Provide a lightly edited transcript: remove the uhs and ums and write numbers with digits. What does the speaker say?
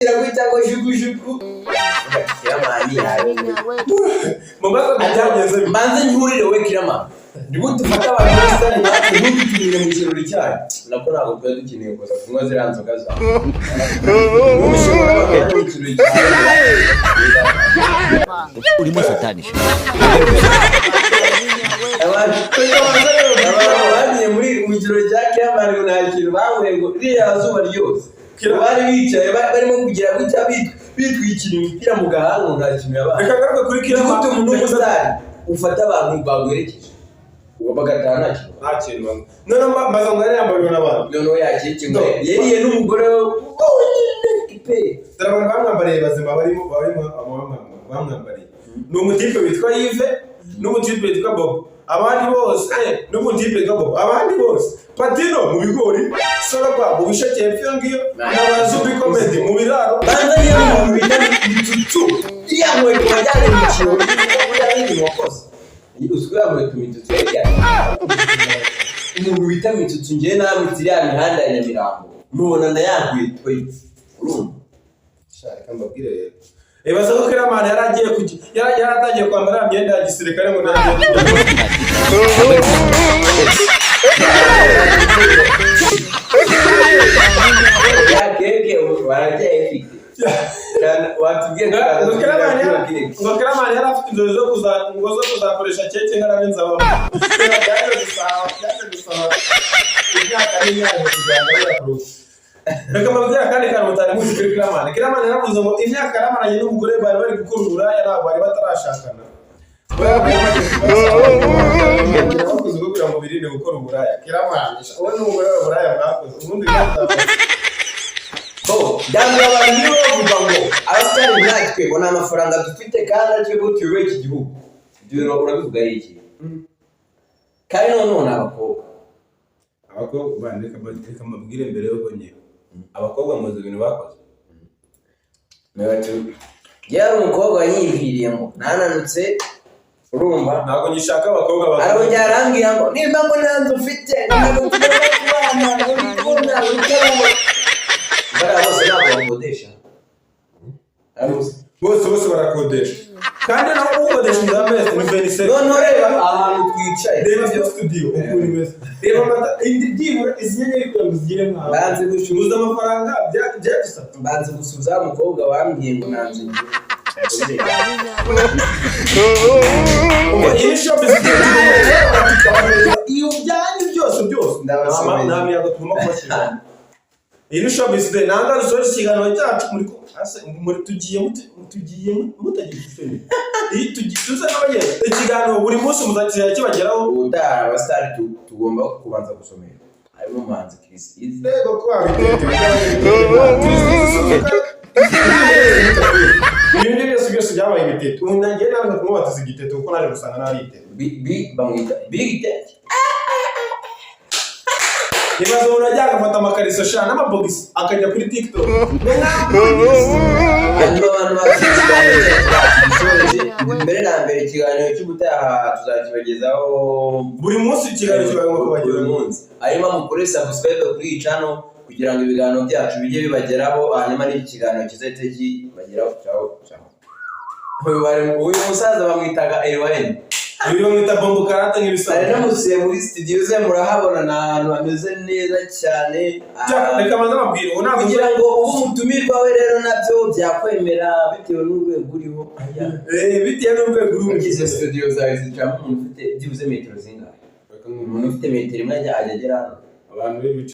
Cyangwa jugujugu. Kiramani yawe. Mumbaza ngo byagenze bite? Mbanze nyurire we Kiramani. Ndigute ufata abantu bose natwe ntudutumire mu kirori cyayo? Nako ntabwo tuba dukeneye kuza kunywa ziriya nzoga zawe. Wowe ushobora kuba mu kirori cyawe. Urimo satani. Abantu bagiye muri mu kirori cya Kiramani ngo nta kintu banyweye, ngo ririya zuba ryose bari bicaye, barimo kugira gutya, bitwikira imipira mu gahanga, ngo nta kintu yabaye. Reka ngaruke kuri Ni Kiramani. gute umuntu w'umusitari ufata abantu baguherekeje ubu bagataha nta kintu? Nta kintu banywa. Noneho mbaza ngo yari yambariwe n'abantu. Noneho yakeke ngo No. yariye n'umugore we wenyine pe. Dore abantu bamwambariye bazima barimo bamwambariye ni umutipe witwa Yves n'umutipe witwa Bobo, abandi bose n'umutipe witwa Bobo, abandi bose Patino mu bigori, Soroba mu bisheke hepfo iyo ngiyo, n'Abazubi Comedy mu biraro. Banza niyo muntu bita Mitsutsu, iriya nkweto wajyanye mu kirori, buriya ni ibintu wakoze. Uzi ko iriya nkweto Mitsutsu yajyanye, umuntu bita Mitsutsu, ngewe namutse iriya mihanda ya Nyamirambo mubona na ya nkweto ye, urumva? Sha, reka mbabwire rero. Ibaza ko Kiramani yari agiye kujya, yari atangiye kwambara ya myenda ya gisirikare ngo nagiye kujya. Ya keke baracyayifite? Watubwiye. Ngo Kiramani yari afite inzozi zo kuzakoresha keke nkarame nzabamo. Byaje gusaba imyaka n'imyaka kugira ngo abe yakuruka. Reka mbabwire akandi kantu mutari muzi kuri Kiramani. Kiramani yaravuze ngo imyaka yaramaranye n'umugore bari bari gukora uburaya, ntabwo bari batarashakana. Bari bagiye bakoze ubwo kugira ngo birinde gukora uburaya. Kiramani wowe n'umugore wawe, uburaya mwakoze ubundi bwazabaye. Oh, ndabwira abantu niba bavuga ngo abasitari natwe ngo nta mafaranga dufite kandi ari twebwe tuyoboye iki gihugu. Ibyo bintu urabivuga ari iki? Kandi noneho ni abakobwa. Abakobwa reka mbabwire mbere yuko ngewe abakobwa muzi ibintu bakoze. Yari umukobwa yiviriyemo ntananutse, urumva? Ntabwo ngishaka abakobwa Arongera arambwira ngo nimba ngo nta nzu ufite, ntabwo tugomba kubana, ngo kubona utarabona. Bariya bose ntabwo bakodesha. Bariya bose. Bose barakodesha, kandi naho ukodesha inzu ya best ni Veniseri. Noneho reba ahantu twicaye. Reba iyo studio ukuntu imeze, reba amata byibura izi nyenyeri kugira ngo zigere mwawe. Banze gucuruza. Muzi amafaranga byadusabye. Mbanze gusubiza wa mukobwa wambwiye ngo nta nzu ngira. Iyi ni shop, iyo byanyu byose byose. Ndabasomeye. Nta miyaga tugomba kubashyiramo. Iyi ni Showbiz Day. Nanga dusoje ikiganiro cyacu muri ase muri tugiye mutagira isoni. Iyi tugiye tuza n'abagenda ikiganiro buri munsi muzakizajya kibageraho. Ubutaha abasitari tugomba kubanza gusomera harimo umuhanzi Chris Eazy. Yego, ko wabitete. Ibintu byose byose byabaye ibitete. Ubu nanjye naje kumubatiza igitete kuko naje gusanga nari itete. Bamwita Big Tete. Ibaze umuntu ajya agafata amakariso sha n'amabogisi akajya kuri TikTok. Hanyuma abantu bazi ikiganiro cyacu gisoje mbere na mbere, ikiganiro cy'ubutaha tuzakibagezaho. Buri munsi ikiganiro kibaye buri kubageraho. munsi. Hanyuma mukore subscribe kuri iyi channel kugira ngo ibiganiro byacu bijye bibageraho, hanyuma n'iki kiganiro kizahite kibageraho. Ciao ciao. Uyu musaza bamwitaga Elwain. Uyu bamwita Bombo Karate Ari nk'ibisanzwe. namusuye muri studio ze, murahabona ni ahantu hameze neza cyane. Reka banze amabwire ubu ntabwo Kugira ngo ube umutumirwa we rero nabyo byakwemera bitewe n'urwego uriho. Bitewe n'urwego uriho. Izo studio zawe zicamo umuntu ufite byibuze metero zingahe? Umuntu ufite metero 1 ajya agera hano? Abantu b'ibice.